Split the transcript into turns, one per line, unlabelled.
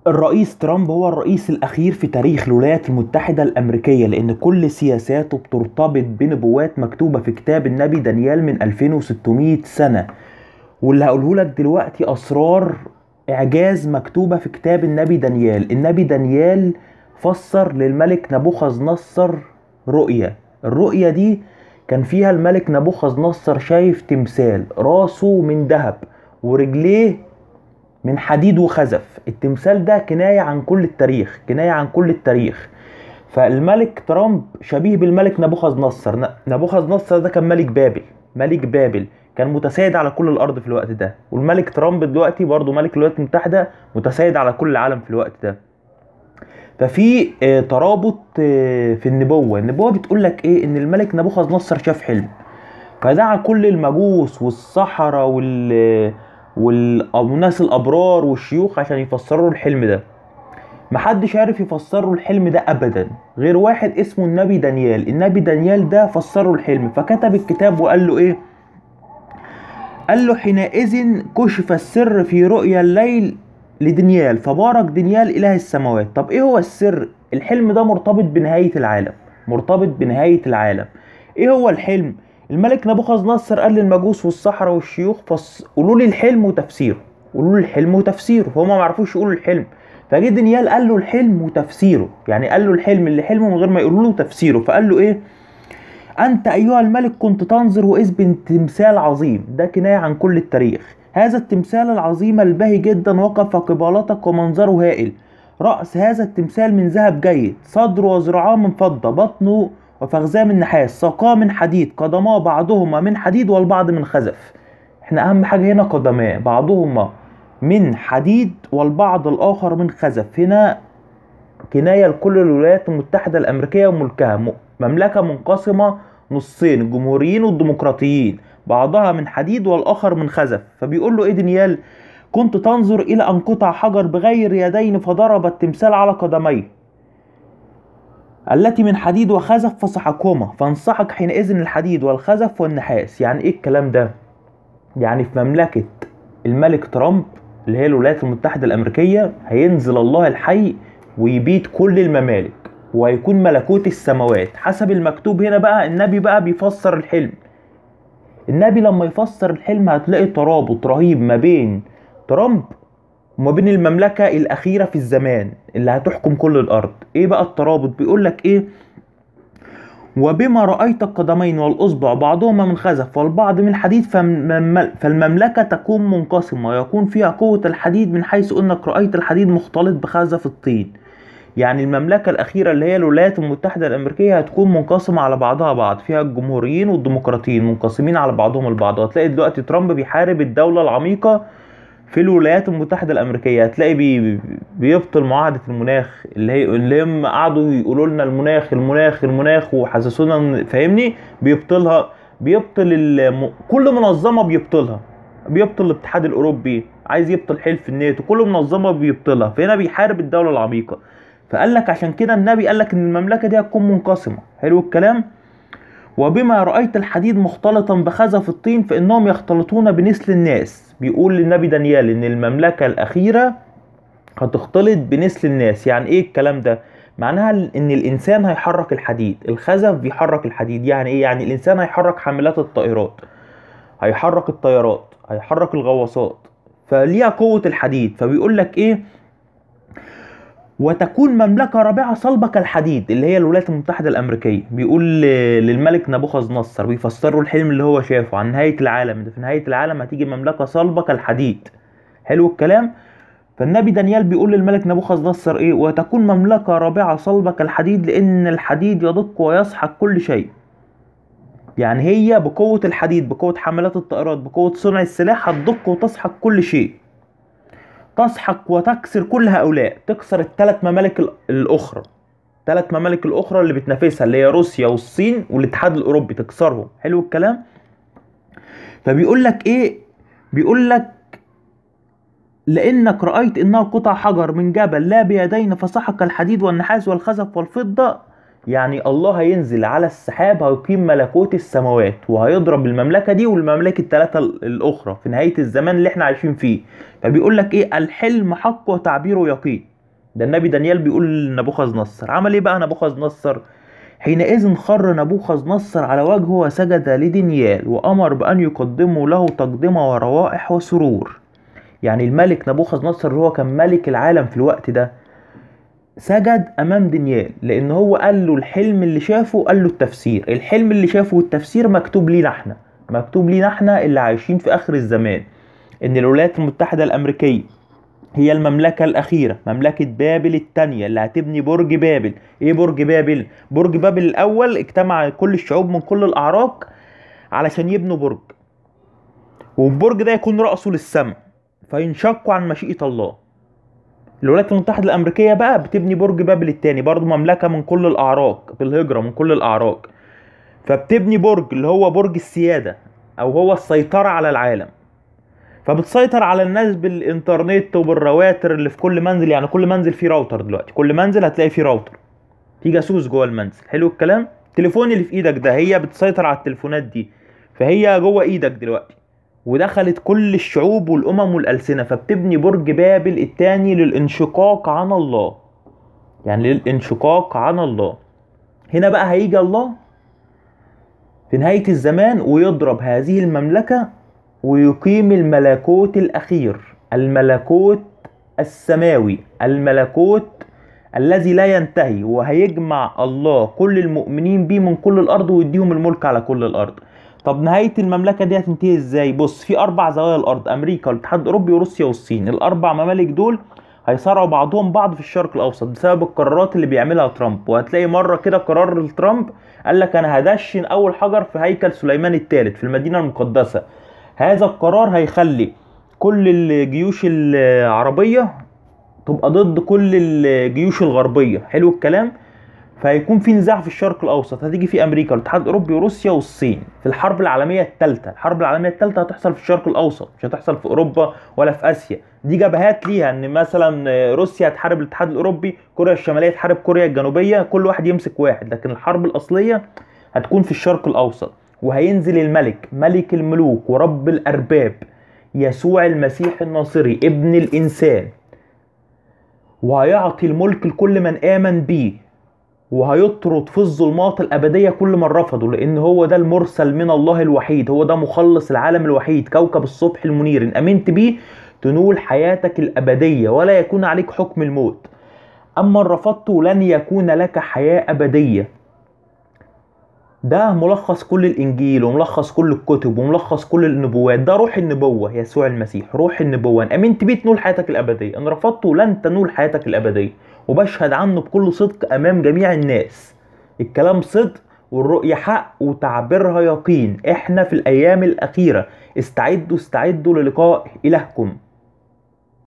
الرئيس ترامب هو الرئيس الأخير في تاريخ الولايات المتحدة الأمريكية، لأن كل سياساته بترتبط بنبوات مكتوبة في كتاب النبي دانيال من 2600 سنة. واللي هقوله لك دلوقتي أسرار إعجاز مكتوبة في كتاب النبي دانيال. النبي دانيال فسر للملك نبوخذ نصر رؤية، الرؤية دي كان فيها الملك نبوخذ نصر شايف تمثال راسه من ذهب ورجليه من حديد وخزف. التمثال ده كناية عن كل التاريخ، كناية عن كل التاريخ. فالملك ترامب شبيه بالملك نبوخذ نصر. نبوخذ نصر ده كان ملك بابل، ملك بابل كان متسيد على كل الأرض في الوقت ده، والملك ترامب دلوقتي برضه ملك الولايات المتحدة متسيد على كل العالم في الوقت ده. ففي ترابط في النبوة. النبوة بتقول لك ايه؟ ان الملك نبوخذ نصر شاف حلم، فدعا كل المجوس والسحرة والناس الابرار والشيوخ عشان يفسروا الحلم ده. محدش عارف يفسروا الحلم ده ابدا غير واحد اسمه النبي دانيال. النبي دانيال ده فسروا الحلم، فكتب الكتاب وقال له ايه؟ قال له حينئذ كشف السر في رؤيا الليل لدانيال، فبارك دانيال إله السماوات. طب ايه هو السر؟ الحلم ده مرتبط بنهاية العالم، مرتبط بنهاية العالم. ايه هو الحلم؟ الملك نبوخذ نصر قال للمجوس والسحرة والشيوخ قولوا لي الحلم وتفسيره، قولوا لي الحلم وتفسيره. فهم ما عرفوش يقولوا الحلم، فجه دانيال قال له الحلم وتفسيره، يعني قال له الحلم اللي حلمه من غير ما يقولوا له تفسيره. فقال له ايه؟ انت ايها الملك كنت تنظر واذ بتمثال عظيم، ده كناية عن كل التاريخ. هذا التمثال العظيم الباهي جدا وقف قبالتك ومنظره هائل. رأس هذا التمثال من ذهب جيد، صدره وذراعاه من فضة، بطنه وفخذاه من نحاس، ساقاه من حديد، قدماه بعضهما من حديد والبعض من خزف. احنا اهم حاجة هنا قدماه بعضهما من حديد والبعض الآخر من خزف. هنا كناية لكل الولايات المتحدة الأمريكية وملكها، مملكة منقسمة نصين، الجمهوريين والديمقراطيين، بعضها من حديد والآخر من خزف. فبيقول له ايه دانيال؟ كنت تنظر إلى أن قطع حجر بغير يدين فضرب التمثال على قدميه التي من حديد وخزف فسحقهما، فانسحق حينئذ الحديد والخزف والنحاس. يعني ايه الكلام ده؟ يعني في مملكة الملك ترامب اللي هي الولايات المتحدة الأمريكية هينزل الله الحي ويبيد كل الممالك وهيكون ملكوت السماوات حسب المكتوب هنا. بقى النبي بقى بيفسر الحلم. النبي لما يفسر الحلم هتلاقي ترابط رهيب ما بين ترامب وما بين المملكة الأخيرة في الزمان اللي هتحكم كل الأرض. ايه بقى الترابط؟ بيقولك ايه؟ وبما رأيت القدمين والأصبع بعضهما من خزف والبعض من حديد فالمملكة تكون منقسمة ويكون فيها قوة الحديد من حيث أنك رأيت الحديد مختلط بخزف الطين. يعني المملكة الأخيرة اللي هي الولايات المتحدة الأمريكية هتكون منقسمة على بعضها بعض، فيها الجمهوريين والديمقراطيين منقسمين على بعضهم البعض. وهتلاقي دلوقتي ترامب بيحارب الدولة العميقة في الولايات المتحدة الأمريكية، هتلاقي بيبطل معاهدة المناخ اللي هم قعدوا يقولوا لنا المناخ المناخ المناخ وحسسونا، فاهمني؟ بيبطلها، بيبطل كل منظمة بيبطلها، بيبطل الاتحاد الأوروبي، عايز يبطل حلف الناتو، كل منظمة بيبطلها. فهنا بيحارب الدولة العميقة. فقال لك عشان كده النبي قال لك ان المملكة دي هتكون منقسمة. حلو الكلام. وبما رأيت الحديد مختلطا بخزف الطين فإنهم يختلطون بنسل الناس. بيقول للنبي دانيال ان المملكة الأخيرة هتختلط بنسل الناس. يعني ايه الكلام ده؟ معناها ان الانسان هيحرك الحديد، الخزف بيحرك الحديد. يعني ايه؟ يعني الانسان هيحرك حاملات الطائرات، هيحرك الطيارات، هيحرك الغواصات، فليها قوة الحديد. فبيقول لك ايه؟ وتكون مملكة رابعة صلبة كالحديد، اللي هي الولايات المتحدة الأمريكية. بيقول للملك نبوخذ نصر، بيفسروا الحلم اللي هو شافه عن نهاية العالم ده، في نهاية العالم هتيجي مملكة صلبة كالحديد. حلو الكلام. فالنبي دانيال بيقول للملك نبوخذ نصر ايه؟ وتكون مملكة رابعة صلبة كالحديد لأن الحديد يدق ويسحق كل شيء. يعني هي بقوة الحديد، بقوة حملات الطائرات، بقوة صنع السلاح هتدق وتسحق كل شيء، تسحق وتكسر كل هؤلاء، تكسر الثلاث ممالك الأخرى، ثلاث ممالك الأخرى اللي بتنافسها اللي هي روسيا والصين والاتحاد الأوروبي، تكسرهم. حلو الكلام. فبيقول لك ايه؟ بيقول لك لأنك رأيت إنها قطع حجر من جبل لا بيدين فسحق الحديد والنحاس والخزف والفضة. يعني الله هينزل على السحاب، هيقيم ملكوت السماوات وهيضرب المملكة دي والمملكة الثلاثة الأخرى في نهاية الزمان اللي احنا عايشين فيه. فبيقول لك ايه؟ الحلم حق وتعبيره يقين. ده النبي دانيال بيقول لنبوخذ نصر. عمل ايه بقى نبوخذ نصر؟ حينئذ خر نبوخذ نصر على وجهه وسجد لدانيال، وأمر بأن يقدموا له تقدمة وروائح وسرور. يعني الملك نبوخذ نصر اللي هو كان ملك العالم في الوقت ده سجد أمام دانيال، لأن هو قال له الحلم اللي شافه، قال له التفسير. الحلم اللي شافه والتفسير مكتوب لينا احنا، مكتوب لينا احنا اللي عايشين في آخر الزمان، إن الولايات المتحدة الأمريكية هي المملكة الأخيرة، مملكة بابل الثانية اللي هتبني برج بابل. إيه برج بابل؟ برج بابل الأول اجتمع كل الشعوب من كل الأعراق علشان يبنوا برج، والبرج ده يكون رأسه للسماء فينشقوا عن مشيئة الله. الولايات المتحدة الأمريكية بقى بتبني برج بابل الثاني، برضو مملكة من كل الأعراق بالهجرة من كل الأعراق، فبتبني برج اللي هو برج السيادة أو هو السيطرة على العالم، فبتسيطر على الناس بالإنترنت وبالرواتر اللي في كل منزل. يعني كل منزل فيه راوتر دلوقتي، كل منزل هتلاقي فيه راوتر، في جاسوس جوه المنزل. حلو الكلام؟ التليفون اللي في ايدك ده هي بتسيطر على التليفونات دي، فهي جوه ايدك دلوقتي، ودخلت كل الشعوب والأمم والألسنة، فبتبني برج بابل الثاني للانشقاق عن الله. يعني للانشقاق عن الله. هنا بقى هيجي الله في نهاية الزمان ويضرب هذه المملكة ويقيم الملكوت الأخير، الملكوت السماوي، الملكوت الذي لا ينتهي، وهيجمع الله كل المؤمنين بيه من كل الأرض ويديهم الملك على كل الأرض. طب نهاية المملكة دي هتنتهي ازاي؟ بص، في 4 زوايا الأرض، أمريكا والاتحاد الأوروبي وروسيا والصين. الأربع ممالك دول هيصارعوا بعضهم بعض في الشرق الأوسط بسبب القرارات اللي بيعملها ترامب. وهتلاقي مرة كده قرار لترامب قال لك أنا هدشن أول حجر في هيكل سليمان الثالث في المدينة المقدسة. هذا القرار هيخلي كل الجيوش العربية تبقى ضد كل الجيوش الغربية. حلو الكلام؟ فهيكون في نزاع في الشرق الاوسط، هتيجي في امريكا والاتحاد الاوروبي وروسيا والصين في الحرب العالمية الثالثة. الحرب العالمية الثالثة هتحصل في الشرق الاوسط، مش هتحصل في اوروبا ولا في اسيا. دي جبهات ليها، ان مثلا روسيا هتحارب الاتحاد الاوروبي، كوريا الشمالية تحارب كوريا الجنوبية، كل واحد يمسك واحد. لكن الحرب الاصلية هتكون في الشرق الاوسط، وهينزل الملك، ملك الملوك ورب الارباب، يسوع المسيح الناصري ابن الانسان، وهيعطي الملك لكل من امن بيه، وهيطرد في الظلمات الأبدية كل من رفضه، لأن هو ده المرسل من الله الوحيد، هو ده مخلص العالم الوحيد، كوكب الصبح المنير. إن أمنت بيه تنول حياتك الأبدية ولا يكون عليك حكم الموت، أما إن رفضته لن يكون لك حياة أبدية. ده ملخص كل الإنجيل وملخص كل الكتب وملخص كل النبوات. ده روح النبوة، يسوع المسيح روح النبوة. إن أمنت بيه تنول حياتك الأبدية، إن رفضته لن تنول حياتك الأبدية. وبشهد عنه بكل صدق أمام جميع الناس. الكلام صدق والرؤية حق وتعبيرها يقين. إحنا في الأيام الأخيرة، استعدوا استعدوا للقاء إلهكم.